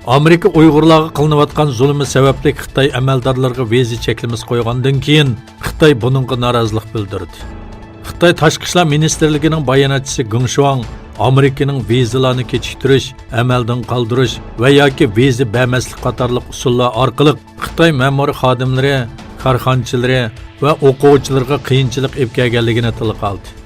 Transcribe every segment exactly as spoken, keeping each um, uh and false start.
ئامېرىكا ئۇيغۇرلارغا قىلىنىۋاتقان زۇلۇمى سەۋەبلىك خىتاي ئەمەلدارلىرىغا ۋىزا چەكلىمىسى قويغاندىن كېيىن، خىتاي بۇنىڭغا نارازىلىق بىلدۈردى. خىتاي تاشقى ئىشلار مىنىستىرلىكىنىڭ باياناتچىسى گېڭ شۇاڭ ئامېرىكىنىڭ ۋىزىلارنى كېچىكتۈرۈش، ئەمەلدىن قالدۇرۇش ۋە ياكى ۋىزا بەرمەسلىك قاتارلىق ئۇسۇللار ئارقىلىق خىتاي مەمۇرىي خادىملىرى، كارخانىچىلىرى ۋە ئوقۇغۇچىلىرىغا قىيىنچىلىق ئېلىپ كەلگەنلىكىنى تىلغا ئالدى.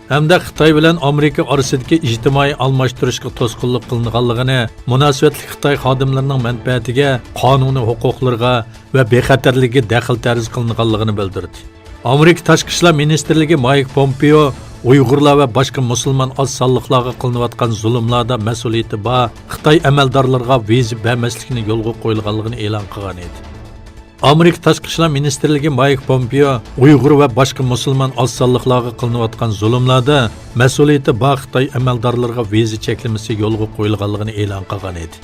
ھەمدە خىتاي بىلەن ئامېرىكا ئارىسىدىكى ئىجتىمائىي ئالماشتۇرۇشقا توسقۇنلۇق قىلىنغانلىقىنى، مۇناسىۋەتلىك خىتاي خادىملىرىنىڭ مەنپەئەتىگە، قانۇنىي ھوقۇقلىرىغا ۋە بىخەتەرلىكىگە دەخلى تەرۇز قىلىنغانلىقىنى بىلدۈردى. ئامېرىكا تاشقى ئىشلار مىنىستىرلىكى مايك پومپېئو ئۇيغۇرلار ۋە باشقا مۇسۇلمان ئاز سانلىقلارغا قىلىنىۋاتقان زۇلۇملاردا مەسئۇلىيىتى بار خىتاي ئەمەلدارلىرىغا ۋىزا بەرمەسلىكنى يولغا قويۇلغانلىقىنى ئېلان قىلغان ئىدى. ئامېرىكا تاشقى ئىشلار مىنىستىرلىكى مايك پومپېئو ئۇيغۇر ۋە باشقا مۇسۇلمان ئاز سانلىقلارغا قىلىنىۋاتقان زۇلۇملاردا مەسئۇلىيىتى بار خىتاي ئەمەلدارلىرىغا ۋىزا چەكلىمىسى يولغا قويۇلغانلىقىنى ئېلان قىلغان ئىدى.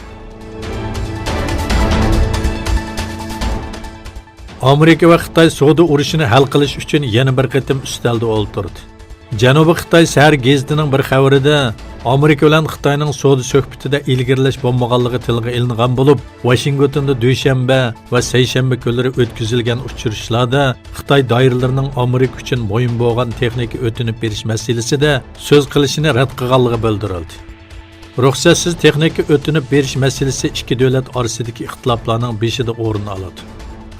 ئامېرىكا ۋە خىتاي سودا ئۇرۇشىنى ھەل قىلىش ئۈچۈن يەنە بىر قېتىم ئۈستەلدە ئولتۇردى. جەنۇبىي خىتاي سەھەر گېزىتىنىڭ بىر خەۋىرىدە، ئامېرىكا بىلەن خىتاينىڭ سودا سۆھبىتىدە ئىلگىرىلەش بولمىغانلىقى تىلغا ئېلىنغان بولۇپ، ۋاشىنگتوندا دۈشەنبە ۋە سەيشەنبە كۈنلىرى ئۆتكۈزۈلگەن ئۇچرىشىشلاردا خىتاي دائىرىلىرىنىڭ ئامېرىكا ئۈچۈن مۇھىم بولغان تېخنىكا ئۆتۈنۈپ بېرىش مەسىلىسىدە سۆز قىلىشىنى رەت قىلغانلىقى بىلدۈرۈلدى. رۇخسەتسىز تېخنىكا ئۆتۈنۈپ بېرىش مەسىلىسى ئىككى دۆلەت ئارىسىدىكى ئىختىلاپلارنىڭ بېشىدا ئورۇن ئالىدۇ.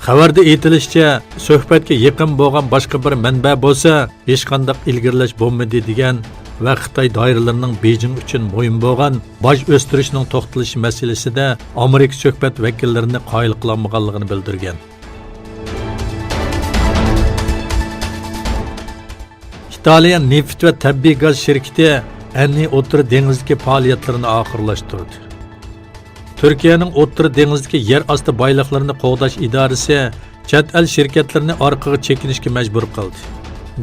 خەۋەردە ئېيتىلىشىچە، سۆھبەتكە يېقىن بولغان باشقا بىر مەنبە بولسا، ھېچقانداق ئىلگىرىلەش بولمىدى دېگەن ۋە خىتاي دائىرىلىرىنىڭ بېيجىڭ ئۈچۈن مۇھىم بولغان باج ئۆستۈرۈشنىڭ توختىتىلىشى مەسىلىسىدە ئامېرىكا سۆھبەت ۋەكىللىرىنى قايىل قىلالمىغانلىقىنى بىلدۈرگەن. ئىتالىيە نېفىت ۋە تەبىئىي گاز شىركىتى ئەننى ئوتتۇرا دېڭىزدىكى پائالىيەتلىرىنى ئاخىرلاشتۇردى. تۈركىيەنىڭ ئوتتۇرا دېڭىزدىكى يەر ئاستى بايلىقلىرىنى قوغداش ئىدارىسى چەت ئەل شىركەتلىرىنى ئارقىغا چېكىنىشكە مەجبۇر قىلدى.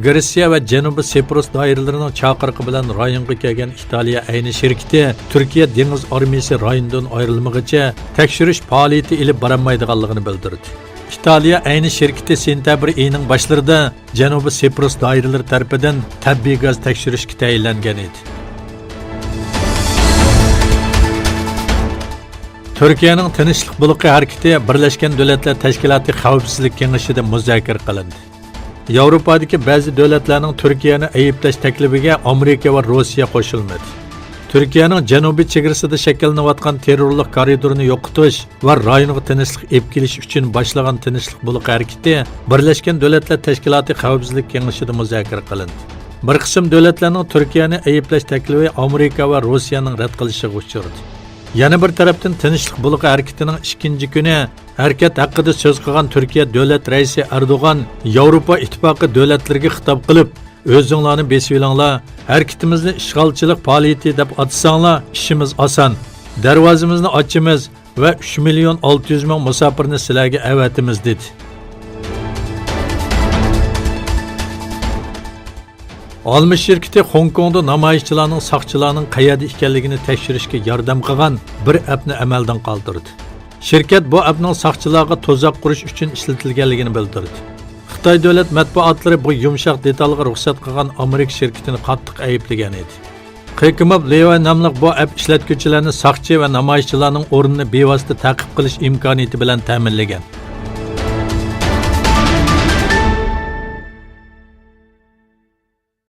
گرېتسىيە ۋە جەنۇبىي سىپرۇس دائىرىلىرىنىڭ چاقىرىقى بىلەن رايونغا كەلگەن ئىتالىيە ئەينى شىركىتى تۈركىيە دېڭىز ئارمىيىسى رايوندىن ئايرىلمىغىچە تەكشۈرۈش پائالىيىتى ئېلىپ بارالمايدىغانلىقىنى بىلدۈردى. ئىتالىيە ئەينى شىركىتى سېنتەبىر ئېيىنىڭ باشلىرىدا جەنۇبىي سىپرۇس دائىرىلىرى تەرىپىدىن تەبىئىي گاز تەكشۈرۈشكە تەيىنلەنگەن ئىدى. تۈركىيەنىڭ تىنچلىق بۇلىقى ھەرىكىتى بىرلەشكەن دۆلەتلەر تەشكىلاتى خەۋپسىزلىك كېڭىشىدە مۇزاكىرە قىلىندى. ياۋروپادىكى بەزى دۆلەتلەرنىڭ تۈركىيەنى ئەيىبلەش تەكلىپىگە ئامېرىكا ۋە روسىيە قوشۇلمىدى. تۈركىيەنىڭ جەنۇبىي چېگرىسىدا شەكىللىنىۋاتقان تېررورلۇق كارىدورىنى يوقىتىش ۋە رايونغا تىنچلىق ئېلىپ كېلىش ئۈچۈن باشلىغان تىنچلىق بۇلىقى ھەرىكىتى بىرلەشكەن دۆلەتلەر تەشكىلاتى خەۋپسىزلىك كېڭىشىدە مۇزاكىرە قىلىندى. بىر قىسىم دۆلەتلەرنىڭ تۈركىيەنى ئەيىبلەش تەكلىپى ئامېرىكا ۋە روسىيەنىڭ رەت قىلىشىغا ئۇچرىدى. يەنە بىر تەرەپتىن، تىنچلىق بۇلىقى ھەرىكىتىنىڭ ئىككىنچى كۈنى ھەرىكەت ھەققىدە سۆز قىلغان تۈركىيە دۆلەت رەئىسى ئەردوغان ياۋروپا ئىتتىپاقى دۆلەتلىرىگە خىتاب قىلىپ، ئۆزۈڭلارنى بېسىۋېلىڭلار، ھەرىكىتىمىزنى ئىشغالچىلىق پائالىيىتى دەپ ئاتىساڭلار، ئىشىمىز ئاسان. دەرۋازىمىزنى ئاچىمىز ۋە ئۈچ مىليون ئالتە يۈز مىڭ مۇساپىرنى سىلەرگە ئەۋەتىمىز، دېدى. ئالما شىركىتى خوڭكوڭدا نامايىشچىلارنىڭ ساقچىلارنىڭ قەيەردە ئىكەنلىكىنى تەكشۈرۈشكە ياردەم قىلغان بىر ئەپنى ئەمەلدىن قالدۇردى. شىركەت بۇ ئەپنىڭ ساقچىلارغا تۇزاق قۇرۇش ئۈچۈن ئىشلىتىلگەنلىكىنى بىلدۈردى. خىتاي دۆلەت مەتبۇئاتلىرى بۇ يۇمشاق دېتالغا رۇخسەت قىلغان ئامېرىكا شىركىتىنى قاتتىق ئەيىبلىگەن ئىدى. قېكىموف لېۋاي ناملىق بۇ ئەپ ئىشلەتكۈچىلەرنى ساقچى ۋە نامايىشچىلارنىڭ ئورنىنى بىۋاسىتە تەقىب قىلىش ئىمكانىيىتى بىلەن تەمىنلىگەن.